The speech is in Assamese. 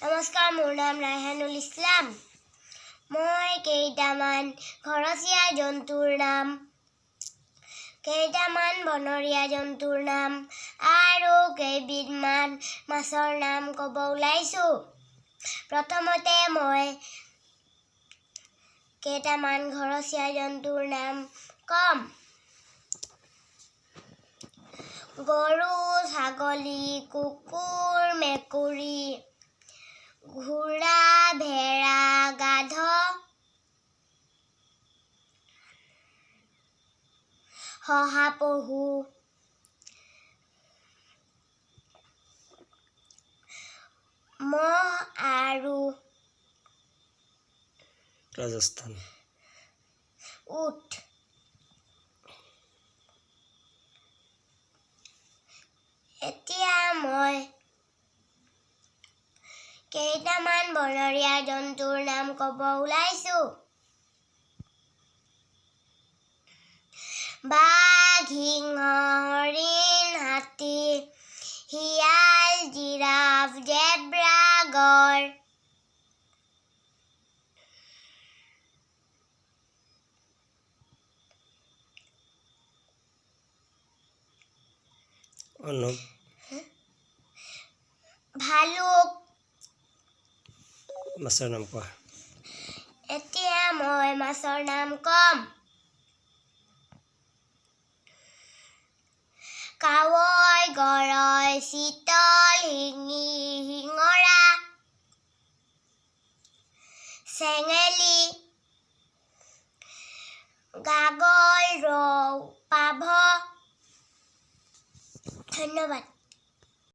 নমস্কাৰ, মোৰ নাম ৰায়হানুল ইছলাম। মই কেইটামান ঘৰচীয়া জন্তুৰ নাম, কেইটামান বনৰীয়া জন্তুৰ নাম আৰু কেইবিধমান মাছৰ নাম ক'ব ওলাইছোঁ। প্ৰথমতে মই কেইটামান ঘৰচীয়া জন্তুৰ নাম ক'ম। গৰু, ছাগলী, কুকুৰ, মেকুৰী, ঘোঁৰা, ভেড়া, গাধ, শহাপহু, মহ আৰু ৰাজস্থান। উট। এতিয়া মই কেইটামান বনৰীয়া জন্তুৰ নাম ক'ব ওলাইছোঁ। বাঘ, সিংহ, হৰিণ, হাতী, শিয়াল, জিৰাফ, জেব্ৰা, গঁড়। অনুপ। ভালুক। মাছৰ নাম কোৱা। এতিয়া মই মাছৰ নাম ক'ম। কাৱৈ, গৰৈ, চিতল, শিঙি, শিঙৰা, চেঙেলী, গাগল, ৰৌ, পাভ। ধন্যবাদ।